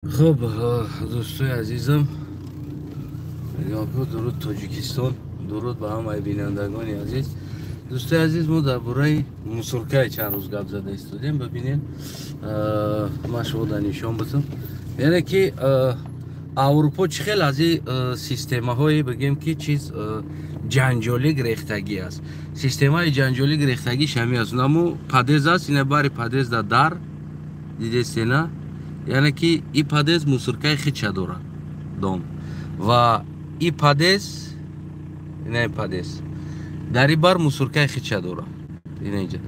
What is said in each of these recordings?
Хуб, дӯстои азизам, дуруд Тоҷикистон, дуруд ба ҳамаи бинандагони азиз. Дӯстои азиз, мо дар бораи мусоркаи чанд рӯз гап зада истодем. Бибинед, ман шумо дар нишон битам, яъне ки Аврупо чӣ хел аз ин системаҳое, бигем ки чиз ҷанҷолӣ гирехтагӣ аст. Системаи ҷанҷолӣ гирехтагиш ҳамин аст. Наму подъезд аст, ина бари подъезда дар дидестена, яъне ки и подъезд мусоркаи хича дорад дом ва и подъезд, ина подъезд дар и бар мусоркаи хича дорад, ина инҷа.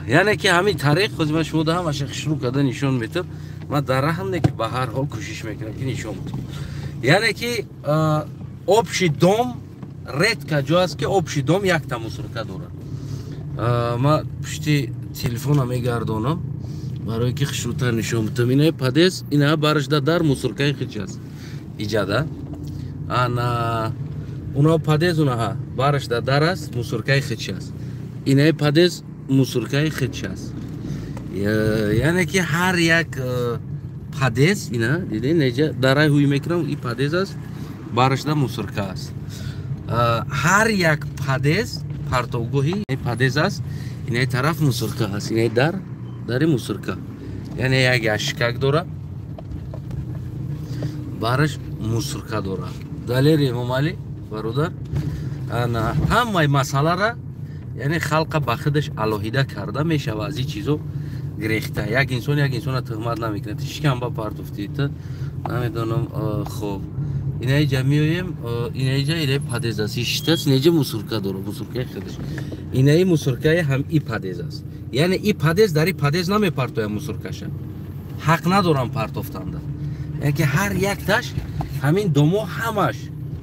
Яъне ки ҳамин тариқ хози ман шумо да ҳамаша хушрӯ карда нишон метам. Ман дар раҳм не ки ба ҳар ҳол кӯшиш мекунам ки нишон бутам. Яъне ки общий дом редко ҷо аст ки общий дом якта мусорка дорад. Ман пушти телефона мегардонам, барое ки хушрӯтар нишон бутам. Ина подъезд, ина барашда дар мусоркаи хич аст иҷада. Ана уна подъезд, унаҳа барашда дар аст, мусоркаи хич аст. Инаи подъезд мусоркаи хич аст. Яъне ки ҳар як подъезд, ина дидед, неҷа дарай ҳуй мекунам, и подъезд аст, барашда мусорка аст. Ҳар як подъезд партовгоҳи подъезд аст, инаи тараф мусорка аст, инаи дар дари мусорка, яъне як ящикак дора, бараш мусорка дора. Далери Эмомалӣ бародар, ана ҳамаи масъалара, яъне халқа ба худаш алоҳида карда мешава, аз ин чизо гирехта. Як инсон як инсона туҳмат намекунад: шикамба партофтӣ, ту намедонам. Хоб, инаиҷа меоем, инаиҷа инаи подъезд аст, ишитаст, инаиҷа мусорка дора, мусоркаи худаш. Инаи мусоркаи ҳам и подъезд аст, яъне и подъезд дар и подъезд намепартояд мусоркаша, ҳақ надорам партофтанда. Яъне ки ҳар якташ ҳамин домо ҳамаш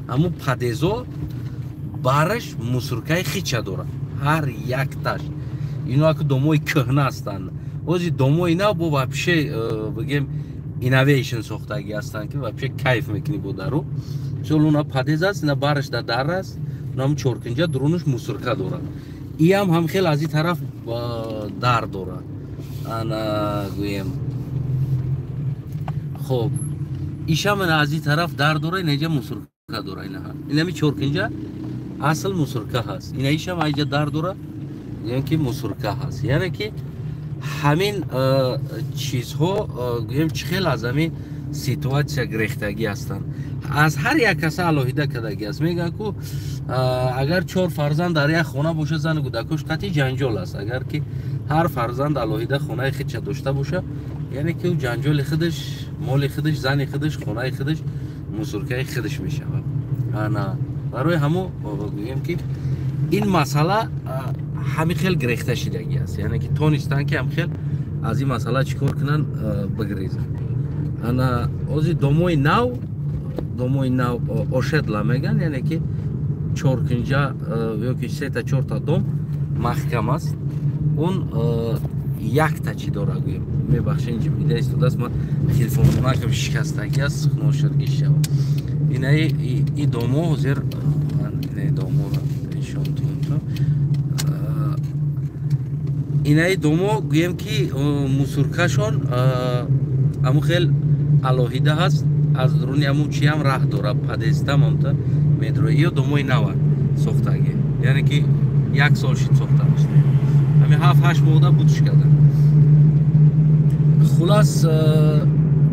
ҳамун подъездо бараш мусоркаи хича дорад ҳар якташ. Ино аку домои кӯҳна ҳастанд. Ози домои нав бо вообще, бигем, innovation сохтагӣ ҳастанд, ки вообще кайф мекунӣ бо дару. Мисол, уна подъезд аст, ина бараш дар дар аст, унам чоркунҷа, дурунаш мусорка дорад. Иам ҳам хел аз ин тараф дар дорад. Ана гӯем, хоб, ишам аз ин тараф дар дора, инаҷа мусорка дора. Инаҳа инами чоркунҷа асл мусорка ҳаст. Ина ишам айҷа дар дора, гӯем ки мусорка ҳаст. Яъне ки ҳамин чизҳо, гӯем, чӣ хел аз ҳамин ситуация гирехтагӣ ҳастанд, аз ҳар як каса алоҳида кардагӣ аст. Мегӯянд ку, агар чор фарзанд дар як хона боша, зану кӯдакош қатъи ҷанҷол аст. Агар ки ҳар фарзанд алоҳида хонаи худша дошта боша, яъне ки ӯ ҷанҷоли худаш, моли худаш, зани худаш, хонаи худаш, мусоркаи худаш мешавад. Ана барои ҳамо гӯем ки ин масъала ҳамин хел гирехта шидагӣ аст, яъне ки тонистанд ки ҳам хел аз ин масъала чӣ кор кунанд, бигирезанд. Ана ози домои нав, домои нав ошедла мегӯянд, яъне ки чоркунҷа ё ки сета чорта дом маҳкам аст. Он якта чӣ дора, гӯем. Мебахшед, инҷа бида истодааст, ман телефонхонакам шикастагӣ аст, ношадгӣ шава. Инаи и домо ҳозир, инаи доморо нишонтон. Инаи домо, гӯем ки мусоркашон ҳамун хел алоҳида ҳаст, аз дуруни ҳамун чиам раҳ дора, подъездам ҳамта медрои. Ё домои нава сохтагӣ, яъне ки як сол шид сохта, ҳамин 7-8 моҳда будш карда. Хулас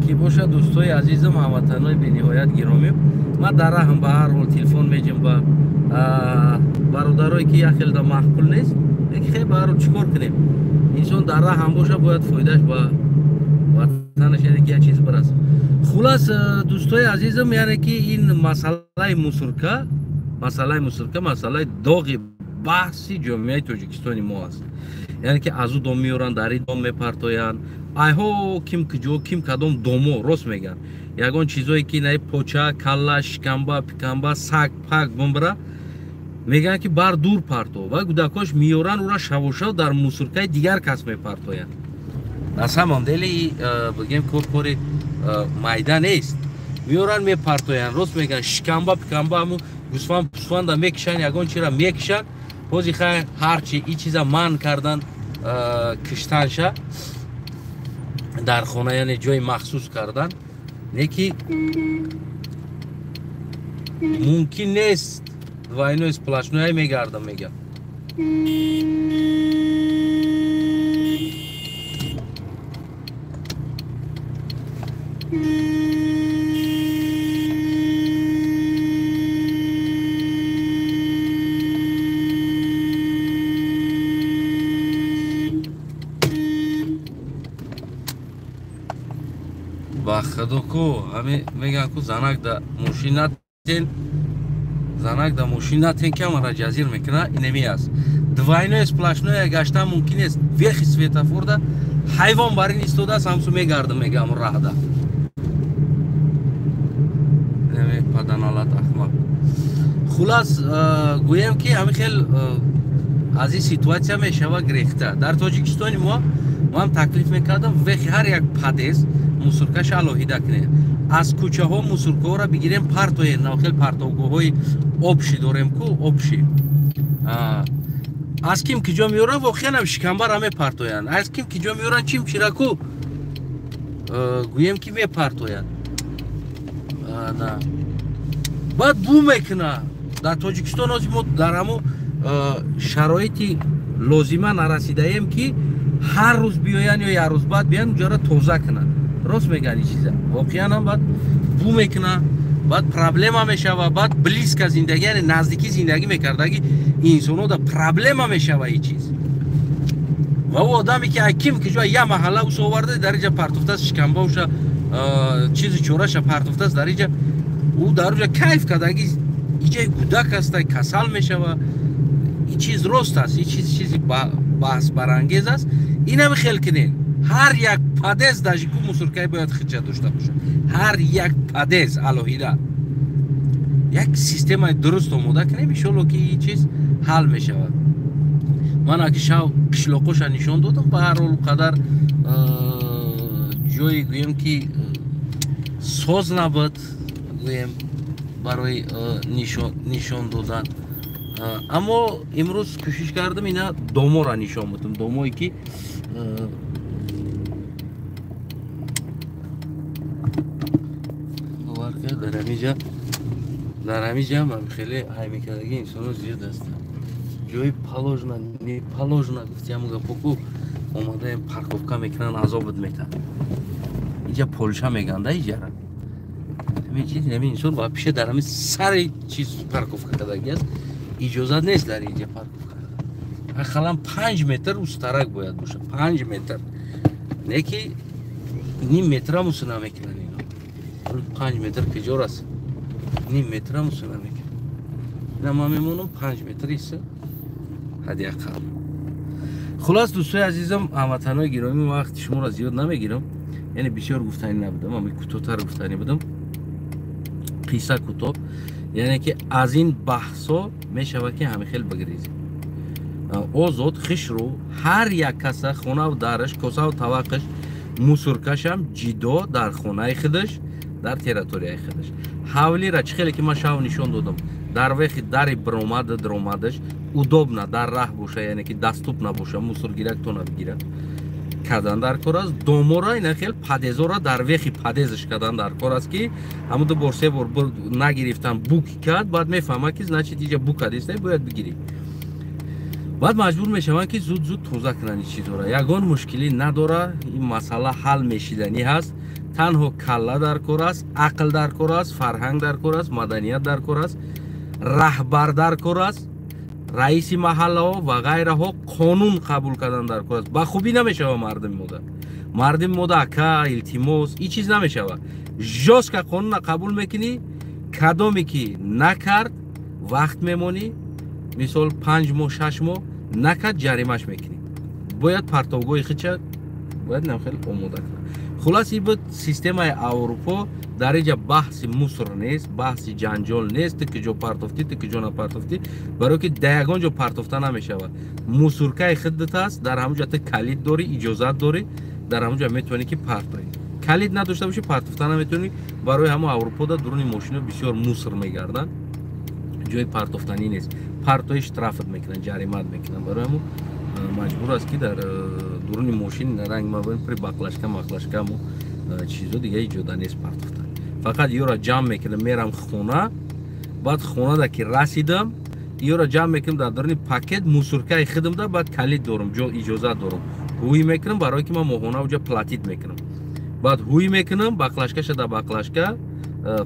ки бошад, дӯстои азизам, ҳамватанои бениҳоят гиромӣ, ман дар раҳм ба ҳар ҳол телефон меҷем ба бародарое ки як хелда маъқул нест, лекин хел ба ҳар ҳол чӣ кор кунем? Инсон дар раҳ ҳам боша, бояд фоидааш ба ватанаш, яъне ки як чиз бирасад. Хулас, дӯстои азизам, яъне ки ин масъалаи мусорка, масъалаи мусорка масъалаи доғи баҳси ҷомеаи Тоҷикистони мо аст. Яъне ки аз ӯ дом меоранд, дар ин дом мепартоянд. Айҳо ким куҷо, ким кадом домо рост мегӯянд. Ягон чизое ки наи поча, калла, шикамба, пикамба, саг пак бумбра, мегӯянд ки бар дур парто, ва кӯдакош меоранд, ӯра шавошав дар мусоркаи дигар кас мепартоянд. На самом деле, бигем, кор кори майда нест. Меоранд, мепартоянд. Рост мегӯянд, шикамба, пикамба, ҳамун гӯсфанд пусфанда мекишанд, ягон чира мекишанд. Ҳози хай ҳарчи и чиза манъ кардан киштанша. Дар хона, яъне ҷои махсус кардан, не ки мумкин нест. Двойной сплошной мегардам, мегам. Ба худо ку ҳами меган ку занак да мошин натен, занак да мошин натен, ки ҳамара ҷазир мекуна, инеми аст. Двойное сплошное гаштан мумкин нест. Верхи светофорда ҳайвон бар ин истодааст, ҳамсу мегардам, мегам раҳда. Инами паданалат ахмақ. Хулас, гӯем ки ҳами хел аз ин ситуатсия мешава гирехта. Дар Тоҷикистони мо ман таклиф мекардам, вехи ҳар як подъезд мусоркаша алоҳида кунед. Аз кӯчаҳо мусоркаҳоро бигирем, партоем, навхел партовгоҳҳои обши дорем ку, обши. Аз ким ки ҷо меоранд, воқеан ҳам шикамбара мепартоянд. Аз ким ки ҷо меоранд, чим чира ку, гӯем ки мепартоянд. Баъд бу мекуна. Дар Тоҷикистон ҳозир мо дар ҳамо шароити лозима нарасидаем, ки ҳар рӯз биёянд ё як рӯз баъд биёянд, уҷара тоза кунанд. Рост мегӯянд ин чиза. Воқеан ҳам баъд бу мекуна, баъд проблема мешава, баъд близко зиндагӣ, яъне наздикӣ зиндагӣ мекардаги инсонҳо да проблема мешава ин чиз. Ва ӯ одаме ки аким ки ҷо я маҳалла ус оварда, дар инҷа партофтааст, шикамбауша, чизи чораша партофтааст, дар инҷа ӯ дар уҷа кайф кардаги, иҷаи гудак аста, касал мешава. Ин чиз рост аст, ин чиз чизи баҳсбарангез аст. Инам хел кунед. Ҳар як подъезд даже ку мусоркаи бояд хиҷа дошта бошад. Ҳар як подъезд алоҳида. Як системаи дуруст омода кунем, иншоалло ки ин чиз ҳал мешавад. Ман аки шав қишлоқоша нишон додам, ба ҳар ҳол қадар ҷое гӯем ки соз набуд, гӯем барои нишон додан. Аммо имрӯз кӯшиш кардам ина домора нишон будам, домое ки дар ҳамиҷа ман хеле ҳаймекардаги инсонҳо зиёд ҳастанд. Ҷои положено, не положено гуфти ҳамон гапоку омадаем парковка мекунанд, азобат метаҳанд. Инҷа Полша меганда иҷара. Ҳамин чиз, ҳамин инсон вообще дар ҳамин сари чиз парковка кардаги аст. Иҷозат нест дар инҷа парковка кардан. Ақаллан 5 метр устарак бояд бошад, 5 метр. Не ки ним метрам усу намекунанд ино. 5 метр куҷо раст? Ним метрам усу намекунанд. Ина ман мемонам 5 метр иса ҳадди ақал. Хулас, дӯстои азизам, ҳамватанҳои гиромӣ, вақти шуморо зиёд намегирам. Яъне бисёр гуфтанӣ набудам, ами кӯтоҳтар гуфтанӣ будам. Қисса кӯтоҳ. Яъне ки аз ин баҳсҳо мешавад ки ҳамин хел бигирезем. Озод, хишрӯ, ҳар як каса хонаву дараш, косаву таваққаш, мусоркашам ҷидо дар хонаи худаш, дар территорияи худаш. Ҳавлира чӣ хеле ки ман шав нишон додам, дар вехи дари биромада даромадаш удобно дар раҳ боша, яъне ки доступ набоша, мусоргирак то набигирад. Кардан дар кор аст. Домора ина хел подъездора дар вехи подъездаш кардан дар кор аст, ки ҳамун ду бор се бор нагирифтан, бук кард, баъд мефаҳмад ки значит иҷа бук кардиста, бояд бигирӣ. Баъд маҷбур мешаванд ки зуд-зуд тоза кунанд ин чизҳоро. Ягон мушкилӣ надора, ин масъала ҳал мешиданӣ ҳаст. Танҳо калла дар кор аст, ақл дар кор аст, фарҳанг дар кор аст, маданият дар кор аст, раҳбар дар кор аст, раиси маҳаллаҳо ва ғайраҳо қонун қабул кардан дар кор аст. Ба хубӣ намешава мардуми мода. Мардуми мода ака, илтимос, ин чиз намешава. Жёстко қонунро қабул мекунӣ, кадоме ки накард, вақт мемонӣ, мисол 5 моҳ, 6 моҳ накард, ҷаримаш мекунӣ. Бояд партовгоҳи худша бояд нам хеле омода кунад. Хулас, ин буд системаи Аврупо. Дар инҷа баҳси мусор нест, баҳси ҷанҷол нест, ту ки ҷо партофтӣ, ту ки ҷо напартофтӣ, барое ки дар ягон ҷо партофта намешавад. Мусоркаи худат аст, дар ҳамон ҷо ту калид дорӣ, иҷозат дорӣ, дар ҳамон ҷо метавонӣ ки партоӣ. Калид надошта бошӣ, партофта наметавонӣ. Барои ҳамон Аврупода дуруни мошино бисёр мусор мегарданд, ҷои партофтанӣ нест. Партои штрафат мекунанд, ҷаримат мекунанд. Барои ҳамон маҷбур аст ки дар Дуруни мошин ранг мабин при баклажка мақлажкаму чизо дига иҷода нест партофта. Фақат ёра ҷамъ мекунам, мерам хона. Баъд хонада ки расидам, ёра ҷамъ мекунам дар дуруни пакет, мусоркаи хидамда. Баъд калид дорум, ҷо иҷозат дорум, ҳуй мекунам, барое ки ман моҳона уҷа платить мекунам. Баъд ҳуй мекунам, баклажкаша дар баклажка,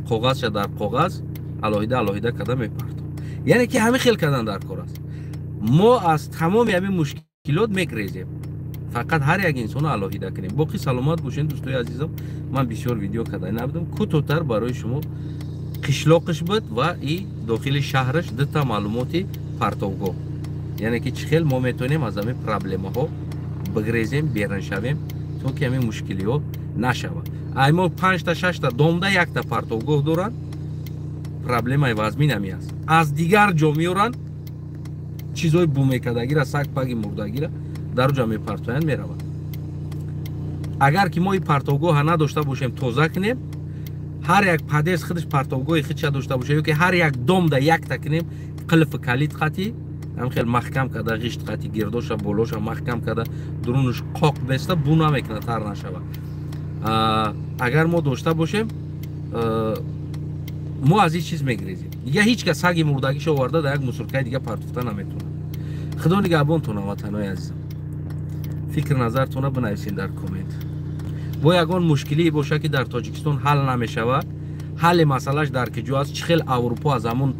коғазша дар коғаз, алоҳида алоҳида карда мепартом. Яъне ки ҳамин хел кардан дар кор аст. Мо аз тамоми ҳамин мушкилот мегрезем, фақат ҳар як инсоно алоҳида кунем. Боқӣ саломат бошед, дӯстои азизам. Ман бисёр видео карда набудам, кӯтоҳтар барои шумо қишлоқиш буд ва и дохили шаҳраш дута маълумоти партовгоҳ, яъне ки чӣ хел мо метавонем аз ҳамин проблемаҳо бигрезем, берун шавем, то ки ҳамин мушкилиҳо нашавад. Ай мо панҷта, шашта домда якта партовгоҳ доранд. Проблемаи вазмин ҳами аст: аз дигар ҷо меоранд чизҳои бумекардагира, саг паги мурдагира дар ҷо мепартоянд, мераванд. Агар ки мо ин партовгоҳа надошта бошем, тоза кунем, ҳар як подъезд худаш партовгоҳи худша дошта боша ё ки ҳар як домда якта кунем, қилфи калид қати ҳам хел маҳкам карда, ғишт қати гирдоша, болоша маҳкам карда, дурунаш қоқ беста, бу намекунад, тар нашава. Агар мо дошта бошем, мо аз ин чиз мегирезем. Дига ҳеҷ кас саги мурдагиша оварда дар як мусоркаи дига партофта наметавонад. Худо нигаҳбонтона, ватанои азизам. Фикр назартона бинависед дар коммент. Бо ягон мушкилие боша, ки дар Тоҷикистон ҳал намешавад, ҳалли масъалаш дар киҷо аст, чӣ хел Аврупо аз ҳамун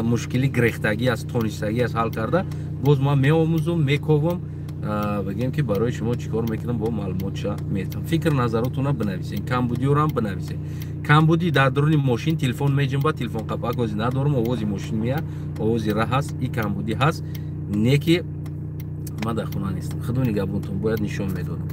мушкилӣ грехтагӣ аст, тонистагӣ аст ҳал карда, боз ман меомӯзум, мековам, бигем ки барои шумо чӣ кор мекунам, бо маълумотша метам. Фикр назаротона бинависед, камбудиёрам бинависед. Камбудӣ дар дуруни мошин телефон меҷунба, телефон қапак ози надорам, овози мошин мея, овози раҳ ҳаст, и камбудӣ ҳаст. Не ки ман дар хона нестам. Худо нигаҳбонтон. Бояд нишон медодам.